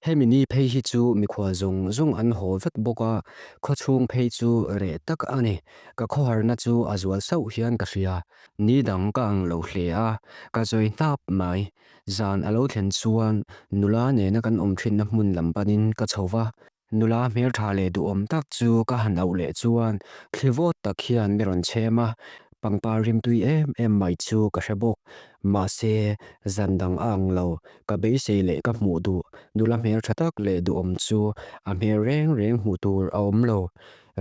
Hemi ni phei hi chu mikhual zawng zawng an haw vek bawk a, khawchhung phei chu reh tak a ni. Ka khawharna chu a zual sauh hian ka hria. Ni dang ka ang lo hle a, ka zawi hnap mai. Zan a lo thlen chuan nula nena kan awm thinna hmun lam panin ka chho va. Nula hmeltha leh duhawm tak chu ka han auh leh chuan thli vawt tak hian mi rawn chhem a, pangpar rimtui em em mai chu ka hre bawk. Mahse, zan dang a ang lo, ka beisei leh ka hmuh duh nula hmeltha tak leh duhawm chu a hmel reng reng hmuh tur a awm lo.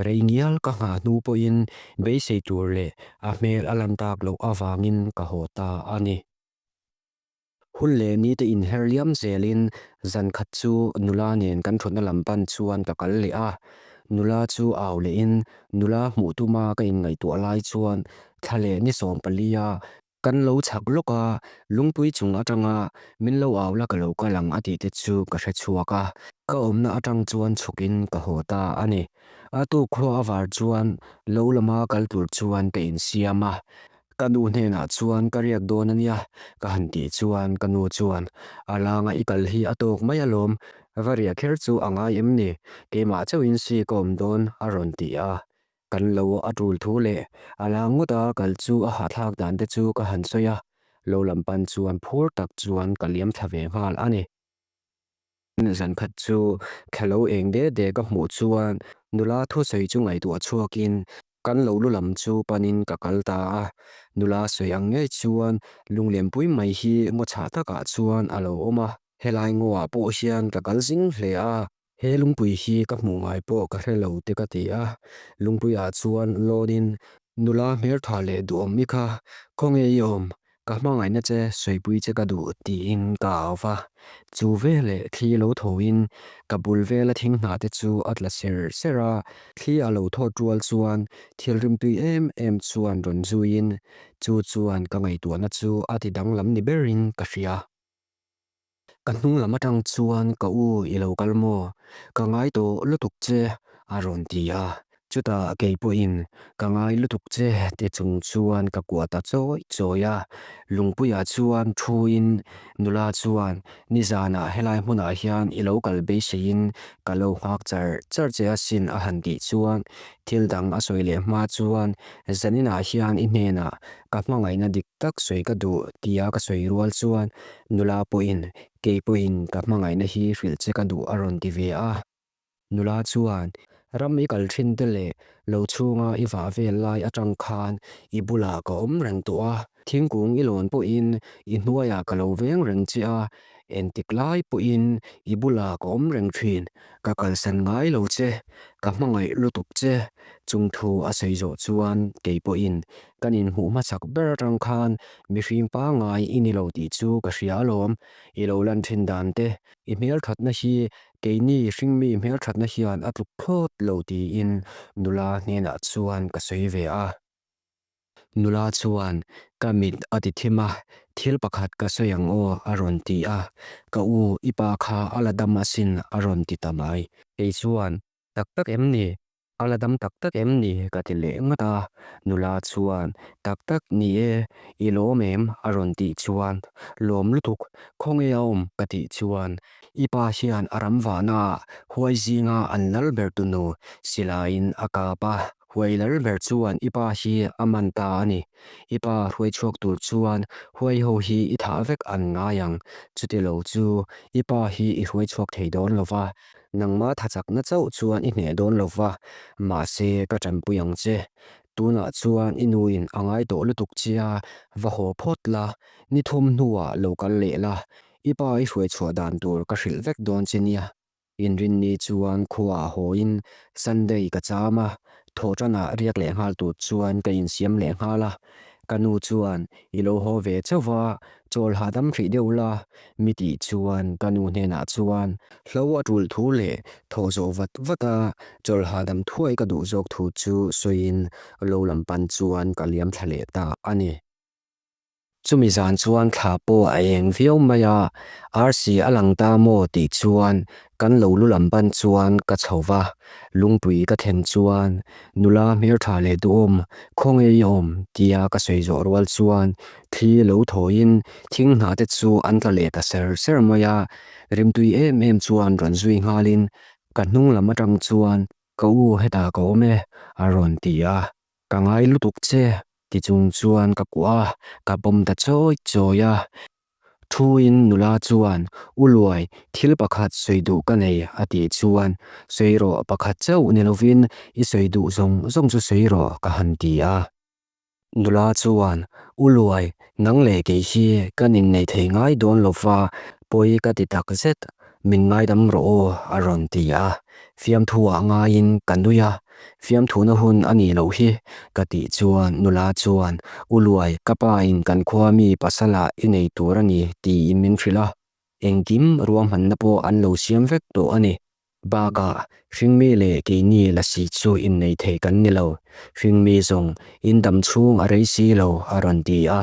Rei ngial ka nghah hnu pawhin beisei tur leh a hmel a lan tak loh avangin ka haw ta a ni. Hun leh ni te inher liam zelin zan khat chu nula nen kan thutna lam pan chuan ka kal leh a. Nula chu au lehin nula hmuh tuma ka inngaihtuah lai chuan thla leh ni 14 a kan lo chhak lawk a, lungpui chung atanga min lo au la ka lo kal ang a tih te chu ka hre chhuak a. Ka awmna atang chuan chhukin ka haw ta a ni. A tuk khua avar chuan lo lama kal tur chuan ka insiam a. Ka nu hnenah chuan ka riak dawn a nia, ka han tih chuan ka nu chuan, A langa i kal hi a tawk mai alawm, va riah kher chu a ngai em ni, keimah chauhin si ka awm dawn, a rawn ti a. Kan lo a tul thu leh a lang ngawt a kal chu a hahthlak dan te chu ka han sawi a, lo lam pan chuan phur tak chuan ka liam thla ve nghal a ni. Zan khat chu thla lo eng de de ka hmuh chuan nula thusawi chu ngaihtuah chhuakin kan lo lu lam chu panin ka kal ta a. Nula sawi ang ngei chuan lunglenpui mai hi ngaw chhah takah chuan a lo awm a. Helai ngawah pawh hian ka kal zing hle a. He lungpui hi ka hmuh ngai pawh ka hre lo te ka ti a. Lungpuiah chuan lawnin nula hmeltha leh duhawm i kha khawnge i awm? Ka hmangaihna che sawipuii che ka duh tiin ka au va. Chu veleh thli lo thoin ka bul vela thing hna te chu a tla ser ser a, thli a lo thawt rual chuan thil rimtui em em chuan rawn zuiin chu chuan ka ngaihtuahna chu a ti danglam ni berin ka hria. Ka hnung lam atang chuan ka u i lo kal maw? Ka ngai tawh lutuk che a rawn ti a. Chutah kei pawhin ka ngai lutuk che ti chung chuan ka kuah ta chawi chawi a. Lungpuiah chuan thuin nula chuan nizanah helai hmunah hian i lo kal beiseiin ka lo nghak char char che asin a han tih chuan thil dang a sawi leh hma chuan zaninah hian i hnenah ka hmangaihna dik tak sawi ka duh tia ka sawi rual chuan nula pawhin kei pawhin ka hmangaihna hi hrilh che ka duh a rawn ti ve a. Nula chuan ram i kal thin te leh lo chhunga i vah vel lai atang khan i bulah ka awm reng tawh a, thingkung i lawn pawhin i hnuaiah ka lo veng reng che a, engtik lai pawhin i bulah ka awm reng thin, ka kalsan ngai lo che, ka hmangaih lutuk che. Chung thu a sawi zawh chuan kei pawhin Kan inhmuh hmasak ber atang khan mihring pangngai i ni lo tih chu ka hria alawm. I lo lan thin dan te, i hmelthatna hi keini hringmi hmelthatna hian a tluk thlawt lo tiin nula hnenah chuan ka sawi ve a. Nula chuan ka mit a ti thim a, thil pakhat ka sawi ang aw a rawn ti a. Ka u, i pa kha a la dam asin a rawn ti ta mai. Kei chuan, Tak tak em ni? A la dam tak tak em ni? ka ti leh ngawt a. Nula chuan, Tak tak ni e, i lawm em? a rawn tih chuan, Lawm lutuk, khawnge a awm? ka tih chuan, I pa hian a ram vahna ah huai zinga an lal ber tunu silaiin a kap a. Huai lal ber chuan i pa hi a man ta a ni. I pa hruai chhuak tur chuan huai ho hi i thah vek an ngai ang. Chuti lo chu i pa hi i hruai chhuak thei dawn lo va, Nangmah thachakna chauh chuan i hneh dawn lo va, mahse ka tanpui ang che. Tunah chuan i nuin a ngai tawh lutuk che a, va haw phawt la, ni thum hnuah lo kal leh la, i pa i hruai chhuah dan tur ka hrilh vek dawn che nia. Inrinni chuan khuaah hawiin Sunday ka cham a, thawhtanah riak leh nghal tur chuan ka insiam leh nghal a. Ka nu chuan I lo haw ve chauh va, chawl hahdam hrih deuh la, mi tih chuan ka nu hnenah chuan hlo a tul thu leh thaw zawh vat vat a, chawl hahdam thuai ka duh zawk thu chu sawiin lo lam pan chuan ka liam thla leh ta a ni. Chumi zan chuan thla pawh a eng viau mai a, arsi a lang ta maw tih chuan kan lo lu lam pan chuan ka chho va, lungpui ka thlen chuan nula hmeltha leh duhawm khawnge i awm tia ka sawi zawh rual chuan thli lo thawiin thing hna te chu an tla leh ta ser ser mai a, rimtui em em chuan rawn zui nghalin ka hnung lam atang chuan ka u hetah ka awm e a rawn ti a, ka ngai lutuk che. Ti chung chuan ka kuah a, ka pawm ta chawi chawi a. Thuin nula chuan, U Luai, thil pakhat sawi duh ka nei, a tih chuan, Sawi rawh, pakhat chauh ni lovin i sawi duh zawng zawng chu sawi rawh, ka han ti a. Nula chuan, U Luai, nang leh kei hi kan innei thei ngai dawn lo va, pawi ka ti tak zet, min ngaidam rawh aw, a rawn ti a. Fiamthu-ah ngaiin ka nui a, Fiamthuna hun a nih loh hi, ka tih chuan nula chuan, U Luai, ka pa in kan khua mi pasal ah i nei tur a ni tiin min hrilh a, engkim ruahmanna pawh an lo siam vek tawh a ni. Bakah, hringmi leh keini lasi chu innei thei kan ni lo, hringmi zawng in dam chhung a rei si lo a rawn ti a,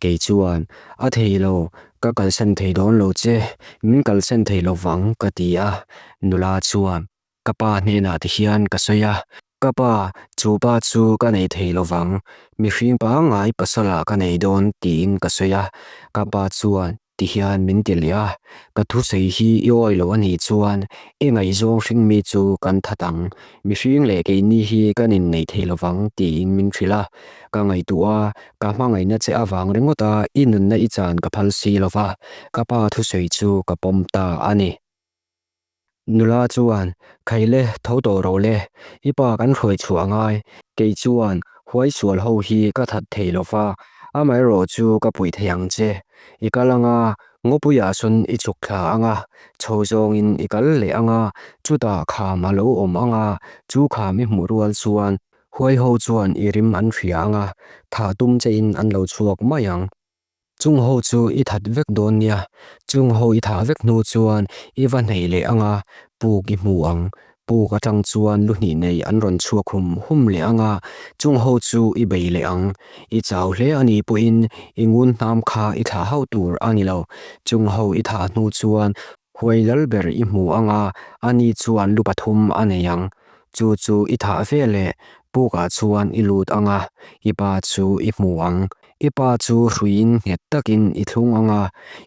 kei chuan, A thei lo, ka kalsan thei dawn lo che, min kalsan thei lo vang ka ti a, nula chuan, Ka pa hnenah ti hian ka sawi a, Ka pa, chu pa chu ka nei thei lo vang, mihring pangngai pasalah ka nei dawn tiin ka sawi a, ka pa chuan ti hian min ti leh a, ka thusawi hi i awi lo a nih chuan i ngaihzawng hringmi chu kan that ang, mihring leh keini hi kan innei thei lo vang tiin min hrilh a, ka ngaihtuah a, ka hmangaihna che avang ringawt a i nunna i chan ka phal si lo va, ka pa thusawi chu ka pawm ta a ni. Nula chuan, Khaile, tho tawh ro le, i pa kan hruai chhuah angai, kei chuan huai sual ho hi ka that thei lo va, amaherawh chu ka puih thei ang che. I kal anga, ngawpuiah sawn i chhuk thla anga, chho zawngin i kal leh anga, chutah kham a lo awm anga, chu kham i hmuh rual chuan huai ho chuan i rim an hria anga, thah tum chein an lo chhuak mai ang. Chung ho chu i that vek dawn nia, chung ho i thah vek hnu chuan i va hneih leh anga puk i hmu ang, puk atang chuan lu hnih nei an rawn chhuak hum hum leh anga chung ho chu i bei leh ang, i chau hle a nih pawhin i ngun hnam kha i thlah hauh tur a ni lo, chung ho i thah hnu chuan huai lal ber i hmu anga ani chuan lu pathum a nei ang, chu chu i thah ve leh pukah chuan i lut anga i pa chu i hmu ang. I pa chu hruiin nghet takin i thlung ang a,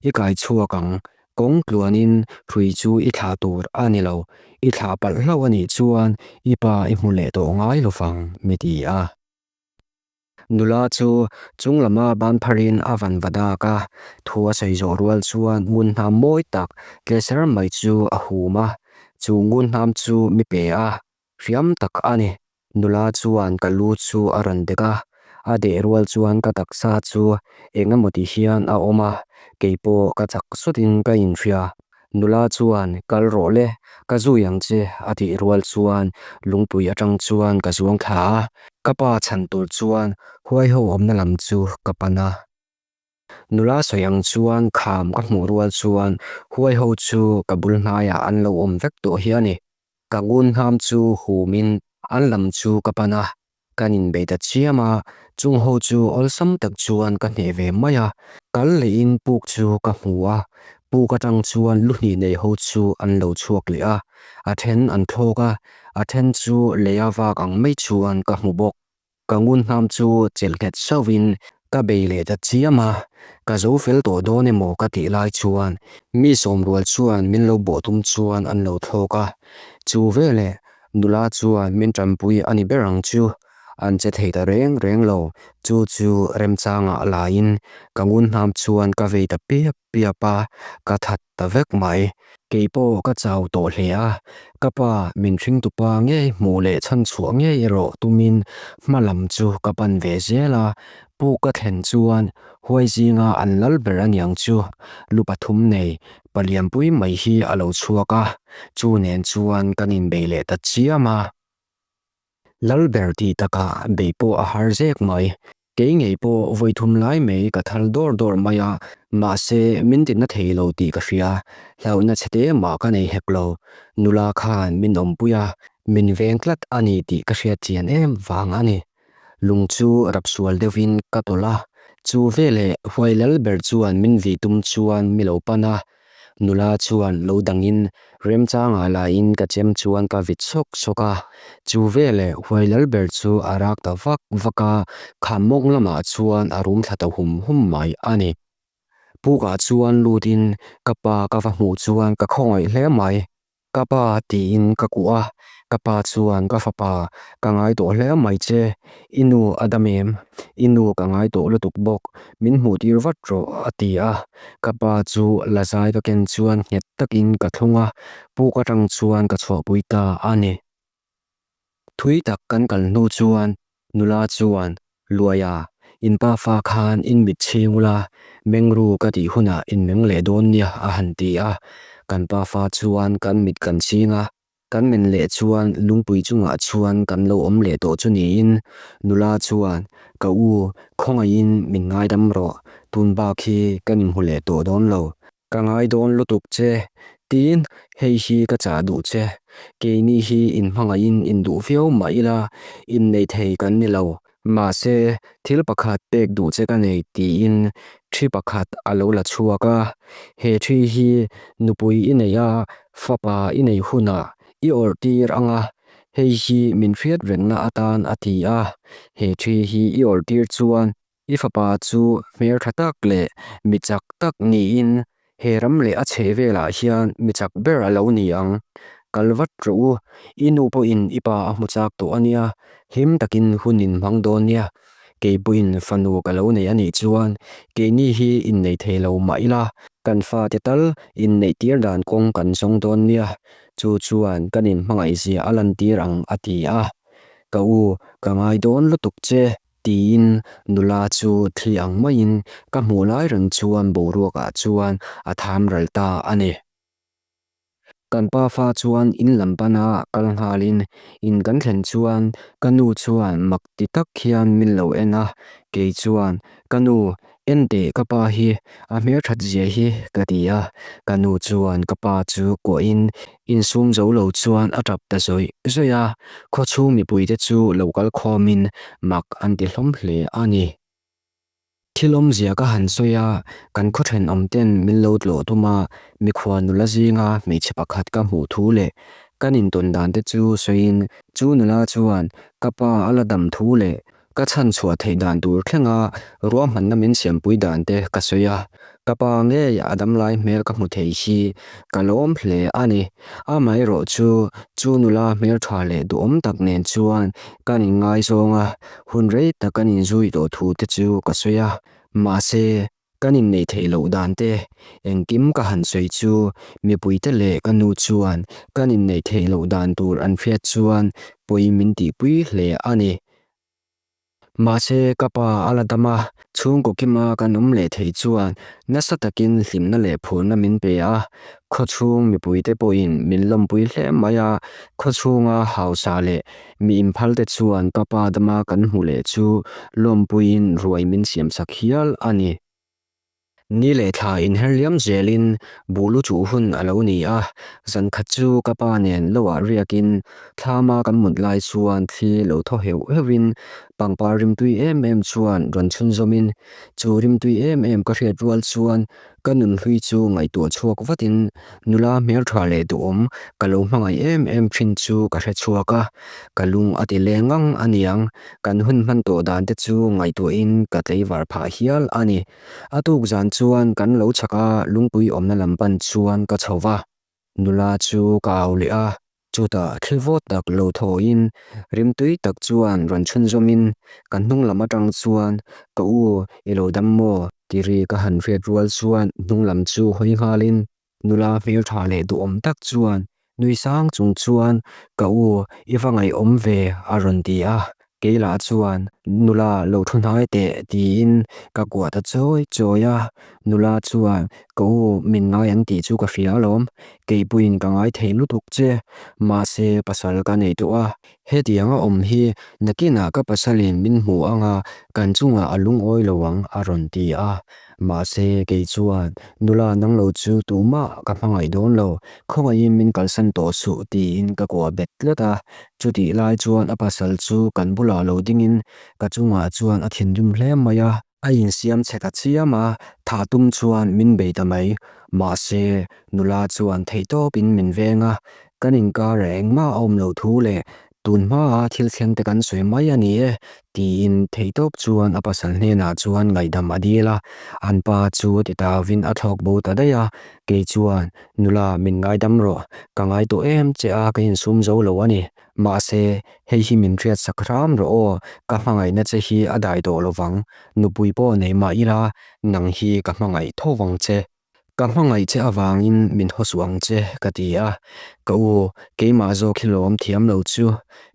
i kai chhuak ang. Kawng tluanin hrui chu i thlah tur a ni lo. I thlah palh hlauh a nih chuan i pa i hmu leh tawh ngai lo vang, mi ti a. Nula chu chung lama ban pharin a van va dak a, thu a sawi zawh rual chuan ngun hnam mawi tak tle ser mai chu a hum a, chu ngun hnam chu mi pe a. Hriam tak a ni. Nula chuan ka lu chu a rawn dek a, a deh rual chuan ka taksa chu eng emaw ti hian a awm a, kei pawh ka chak sawtin ka inhria. Nula chuan kal rawh le, ka zui ang che a tih rual chuan lungpui atang chuan ka zuang thla a, ka pa chhan tur chuan huai ho awmna lam chu ka pan a. Nula sawi ang chuan kham ka hmuh rual chuan huai ho chu ka bul hnaiah an lo awm vek tawh hi a ni. Ka ngun hnam chu humin an lam chu ka pan a, kan inbei ta chiam a, chung ho chu awlsam tak chuan ka hneh ve mai a, kal lehin puk chu ka hmu a, puk atang chuan lu hnih nei ho chu an lo chhuak leh a, a then an thlawk a, a then chu leia vak ang mai chuan ka hmu bawk. Ka ngun hnam chu chelh nghet sauhin ka bei leh ta chiam a, ka zo fel tawh dawn emaw ka tih lai chuan mi sawmrual chuan min lo bawh tum chuan an lo thlawk a, chu veleh nula chuan min tanpui a ni ber ang chu, an che thei ta reng reng lo, chu chu remchangah laiin ka ngun hnam chuan ka vei ta piap piap a, ka that ta vek mai. Kei pawh ka chau tawh hle a, ka pa min hringtupa ngei hmuh leh chhan chhuah ngei erawh tumin hma lam chu ka pan ve zel a, puk ka thlen chuan huai zinga an lal ber aniang chu lu pathum nei palianpui mai hi a lo chhuak a, chu nen chuan kan inbei leh ta chiam a. Lalber tih takah bei pawh a har zek mai. Kei ngei pawh vawi thum lai mai ka thal dawr dawr mai a, mahse min tina thei lo tih ka hria. Hlauhna chhe te mah ka nei hek lo. Nula khan min awmpui a, min veng tlat a ni tih ka hriat chian em vang a ni. Lung chu rap sual deuhin ka tawlh a. Chu veleh huai lal ber chuan min vih tum chuan mi lo pan a, nula chuan lo dangin remchangah la in ka chem chuan ka vit sawk sawk a. Chu veleh huai lal ber chu a rak ta vak vak a, kham mawng lamah chuan a rum thla ta hum hum mai a ni. Pukah chuan lutin ka pa ka va hmuh chuan ka khawngaih hle mai. Ka pa tiin ka kuah a, ka pa chuan ka fapa ka ngai tawh hle mai che, i nu a dam em? I nu ka ngai tawh lutuk bawk, min hmuh tir vat rawh a ti a. Ka pa chu lazai ka ken chuan nghet takin ka thlung a, puk atang chuan ka chhuahpui ta a ni. Thui tak kan kal hnu chuan nula chuan, Luaia, in pa fa khan in mit chhing ula, mengru ka tih hunah in meng leh dawn nia a han ti a. Kan pa fa chuan kan mit kan chhing a, kan men leh chuan lungpui chungah chuan kan lo awm leh tawh chu niin nula chuan, Ka u, khawngaihin min ngaidam rawh, tun bak hi kan inhmu leh tawh dawn lo. Ka ngai dawn lutuk che, tin hei hi ka chah duh che. Keini hi inhmangaihin induh viau mah ila, innei thei kan ni lo. Mahse, thil pakhat pek duh che ka nei tiin thi pakhat a lo la chhuak a. He thi hi nupui i nei a, fapa i nei hunah i awrh tir ang a, hei hi min hriat rengna atan a ti a. He thi hi i awrh tir chuan I fapa chu hmel tha tak leh mi chak tak niin he ram leh a chheh velah hian mi chak ber a lo ni ang. Kal vat rawh u, i nu pawhin i pa a hmu chak tawh a nia, hlim takin hun in hmang dawn nia. Kei pawhin fanu ka lo nei a nih chuan keini hi innei thei lo mah ila, kan fate tal inneih tir dan kawng kan zawng dawn nia, chu chuan kan inhmangaihzia a lantir ang a ti a. Ka u, ka ngai dawn lutuk che. Tiin nula chu thli ang maiin ka hmuh lai reng chuan boruakah chuan a tham ral ta a ni. Kan pafa chuan in lam pana kal nghalin in kan thlen chuan ka nu chuan mak ti tak hian min lo en a, kei chuan ka nu en teh ka pa hi a hmelthat zia hi ka ti a, ka nu chuan ka pa chu kuahin Insum zo lo chuan a tap ta zawih zawih a, khawchhung mipuite chu lo kal khawmin mak an ti hlawm hle a ni. Thil awmzia ka han sawi a, kan khaw thenawmten min lo tlawh tum a, mikhua nula zinga hmeichhe pakhat ka hmuh thu leh kan intawn dan te chu sawiin chu nula chuan ka pa a la dam thu leh Ka chhan chhuah theih dan tur thlenga ruahmanna min siampui dan te ka sawi a, ka pa ngei a damlai hmel ka hmu thei hi ka lawm hle a ni. Amaherawh chu, chu nula hmeltha leh duhawm tak nen chuan kan inngaizawng a, hun rei tak kan inzui tawh thu te chu ka sawi a, mahse, Kan inneih theih loh dan te engkim ka han sawi chu mipuite leh ka nu chuan kan inneih theih loh dan tur an hriat chuan pawi min tihpui hle a ni. Mahse ka pa a la dam a, chhungkaw kima kan awm leh theih chuan nasa takin hlimna leh phurna min pe a, khawchhung mipuite pawhin min lawmpui hle mai a, khawchhunga hausa leh mi inphalte chuan ka pa dama kan hmu leh chu lawmpuiin ruai min siamsak hial a ni. Ni leh thla inher liam zelin buh lu chuh hun a lo ni a, zan khat chu ka pa nen loah riakin thlama kan mut lai chuan thli lo thaw heuh heuhin pangpar rimtui em em chuan rawn chhunzawmin chu rimtui em em ka hriat rual chuan Ka nunhlui chu ngaihtuah chhuak vatin nula hmeltha leh duhawm ka lo hmangaih em em thin chu ka hre chhuak a, ka lung a ti leng ngang a niang, kan hun hman tawh dan te chu ngaihtuahin ka tleivar phah hial a ni. A tuk zan chuan kan lo chhak a, lungpui awmna lam pan chuan ka chho va. Nula chu ka au leh a, chutah thli vawt tak lo thawhin rimtui tak chuan rawn chhunzawmin ka hnung lam atang chuan ka u i lo dam maw? Ti ri ka han hriat rual chuan hnung lam chu hawi nghalin nula hmeltha leh duhawm tak chuan nui sang chung chuan ka u i va ngaihawm ve a rawn ti a. Keilah chuan nula lo thu hnai teh tiin ka kuah ta chawi chawi a, nula chuan ka u min ngai ang tih chu ka hria alawm, keipuiin ka ngai thei lutuk che, mahse pasal ka nei tawh a, hetiang a awm hi nakinah ka pasalin min hmu anga kan chungah a lungawi lo ang a rawn ti a, mahse kei chuan nula nang lo chu tumah ka hmangaih dawn lo, khawngaihin min kalsan tawh suh tiin ka kuah bet tlat a. Chutih lai chuan a pasal chu kan bulah lo dingin ka chungah chuan a thinrim hle mai a. A insiam chhe ta chiam a, thah tum chuan min bei ta mai. Mahse, nula chuan theihtawpin min veng a, kan inkarah engmah a awm lo thu leh tun hmaa thil thleng te kan sawi mai a ni e, tiin theihtawp chuan a pasal hnenah chuan ngaihdam a dil a. An pa chu titauin a thlawk bo ta daih a, kei chuan, Nula, min ngaidam rawh, ka ngai tawh em che a ka insum zo lo a ni. Mahse, hei hi min hriat sak hram rawh aw, ka hmangaihna che hi a dai tawh lo vang, nupui pawh nei mah ila, nang hi ka hmangaih tho vang che. Ka hmangaih che avangin min haw suh ang che, ka ti a. Ka u, keimah zawk hi lawm thiam lo chu,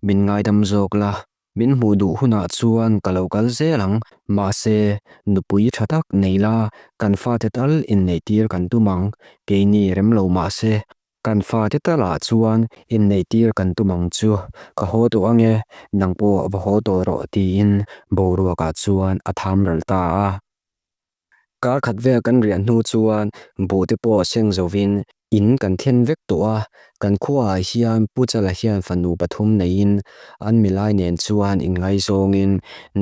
min ngaidam zawk la. Min hmuh duh hunah chuan ka lo kal zel ang, mahse, nupui tha tak nei la, kan fate tal inneihtir kan tum ang, keini rem lo mahse, Kan fate talah chuan inneihtir kan tum ang chu, ka haw tawh ange, nang pawh va haw tawh rawh tiin boruakah chuan a tham ral ta a. Kar khat vel kan riah hnu chuan buhte pawh seng zovin in kan thlen vek tawh a, kan khuaah hian Pu Chala hian fanu pathum neiin an milai nen chuan inngaizawngin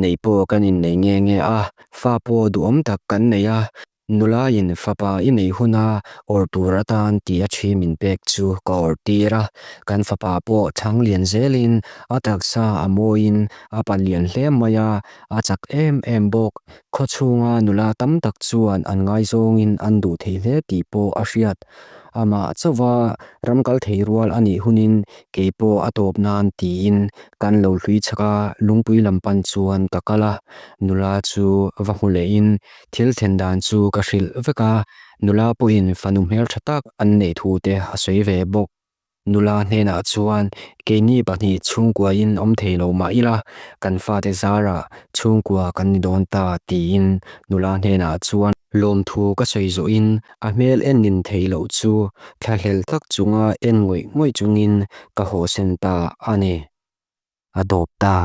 neih pawh kan innei nge nge a, fa pawh duhawm tak kan nei a, Nulain fapa i nei huna awrh tur atan tih a thi min pek chu ka awrh tir a, kan fapa pawh chhang lian zelin a taksa a mawiin a pa lian hle mai a, a chak em em bawk. Khaw chhunga nula tam tak chuan an ngaizawngin an duh thei hle tih pawh a hriat. Amah chauha ram kal thei rual a nih hunin kei pawh a tawp nan tiin kan lo hlui chhak a, lungpui lam pan chuan ka kal a, nula chu va hmu lehin Thil thlen dan chu ka hrilh vek a, nula pawhin fanu hmeltha tak an neih thu te a sawi ve bawk. Nula hnenah chuan keini pahnih chhungkuain awm thei lo mah ila, kan fate zarah chhungkua kan ni dawn ta tiin nula hnenah chuan lawmthu ka sawi zawhin a hmel en nin thei loh chu thlahlel tak chunga en ngawih ngawih chungin ka hawhsen ta a ni. A dawp ta.